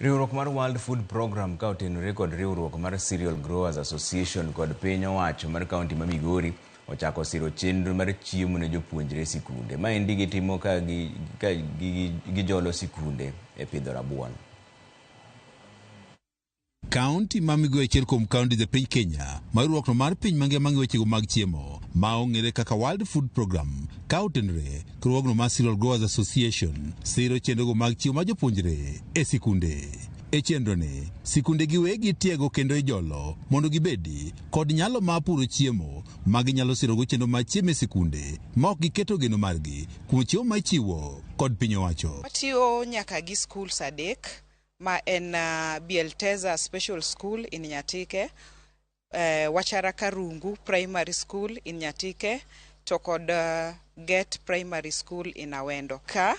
Riwruok mar World Food Programme ka otenore kod riwruok mar Cereal Growers Association kod piny owacho mar kaunti ma Migori ochako siro chenro mar chiemo ne jopuonjre e sikunde. Maendi gitimo ka gijolo sikunde e pidho rabuon. Kaunti ma Migori achiel kuom kaunti e piny Kenya ma riwruokno mar piny mangima ng'iyo wechego mag chiemo ma ong'ere kaka World Food Programme ka otenore riwruogno mar Cereal Growers Association siro chenrogo mag chiemo ma jopuonjre e sikunde. E chenroni, sikunde giwegi tiego kendo ijolo mondo gibedi kod nyalo mar puro chiemo ma ginyalo sirogo chenro mar chiemo e sikunde ma ok giketo geno margi kuom chiemo ma ichiwo kod piny owacho. Watiyo nyaka gi schools 3 ma en Bielteza Special School in Nyatike, Wachara Karungu Primary School in Nyatike, to kod Get Primary School in Awendo. Ka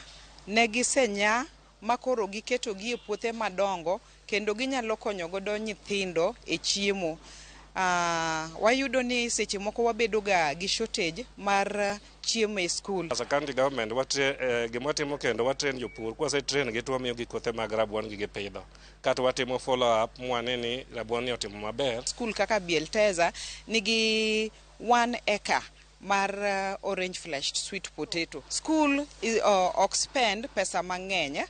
ne gisenya makoro giketo gi e puothe madongo kendo ginyalo konyo godo nyithindo e chiemo. Wayudo ni seche moko wabedo ga gi shortage mar chiemo e school. As a county government, gima watimo kendo watrain jopur, kwase train gi to wamiyo gi kothe mag rabuon gi gipidho. Kata watimo follow up mwane ni rabuon ni otimo maber. School kaka Bielteza nigi 1 acre mar orange fleshed sweet potato. School ok spend pesa mang'eny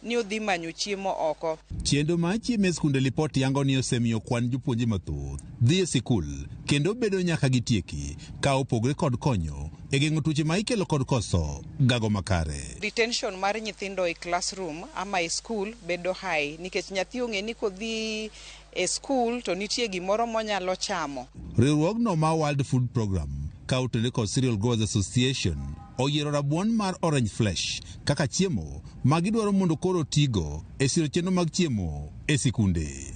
ni odhi manyo chiemo oko. Chenro mar chiemo e skunde lipot yango ni osemiyo kwan jopuonje mathoth dhi e sikul kendo bedo nyaka gitieki ka opogre kod konyo e geng'o tuoche ma ikelo kod koso gago makare. Retention mar nyithindo e classroom ama e school bedo high nikech nyathi ong'e ni kodhi e school to nitie gimoro monyalo chamo. Riwruogno mar World Food Programme ka otenore kod Cereal Growers Association oyiero rabuon mar orange flesh kaka chiemo ma gidwaro mondo koro tigo e siro chenro mag chiemo e sikunde.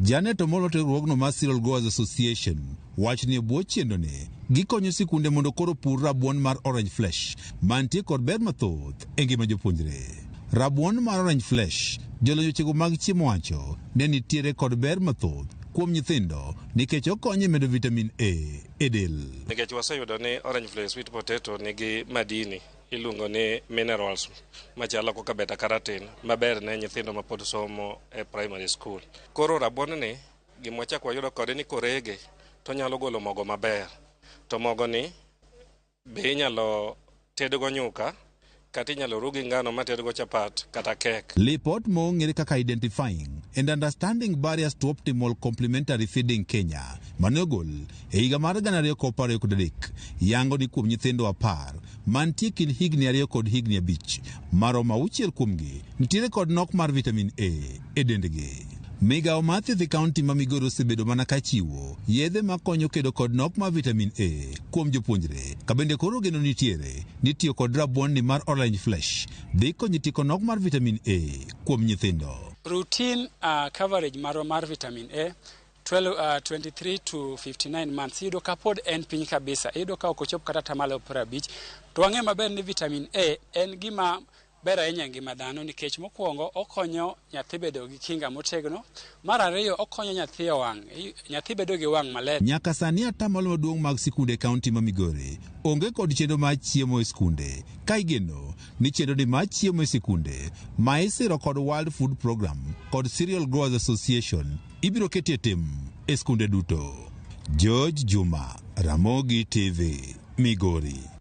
Janet Omolo riwruogno mar Cereal Growers Association wacho ni e bwo chenroni gikonyo sikunde mondo koro pur rabuon mar orange flesh mantie kod ber mathoth e ngima jopuonjre. Rabuon mar orange flesh jolony wechego mag chiemo wacho ne nitiere kod ber mathoth kuom nyithindo nikech okonyo e medo vitamin A e del. Nikech waseyudo ni orange flesh sweet potato nigi madini iluongo ni minerals machalo kaka beta carotene maber ne nyithindo mapod somo e primary school. Koro rabuon ni gima wachako wayudo kode ni korege to onyalo golo mogo maber. To mogo ni be inyalo tedgo nyuka kata inyalo ru gi ngano matedgo chapat kata kek. Lipot mong'ere kaka Identifying and Understanding Barriers to Optimal Complementary Feeding Kenya mane ogol e higa mar 2023 yango ni kuom nyithindo 10 mantie kind higni 2 kod higni 5 maromo 6 kuomgi nitiere kod nok mar vitamin A e dendgi. Migawo mar thieth e kaunti ma Migori osebedo mana ka chiwo yedhe makonyo kedo kod nok mar vitamin A kuom jopuonjre ka bende koro geno nitiere ni tiyo kod rabuon ni mar orange flesh dhi konyo tieko nok mar vitamin A kuom nyithindo. Routine coverage marwa mar vitamin A 23 to 59 months iyudo ka pod en piny kabisa, iyudo ka ok ochop kata 50%. To wang'eyo maber ni vitamin A en gima ber ahinya e ngima dhano nikech mokwongo okonyo nyathi bedo gi kinga motegno, mar ariyo okonyo nyathi e wang', nyathi bedo gi wang' maler. Nyaka sani atamalo maduong' mag sikunde e kaunti ma Migori onge kod chenro mar chiemo e skunde ka igeno ni chenro ni mar chiemo e sikunde ma isiro kod World Food Programme kod Cereal Growers Association ibiro ketie tim e skunde duto. George Juma, Ramogi TV, Migori.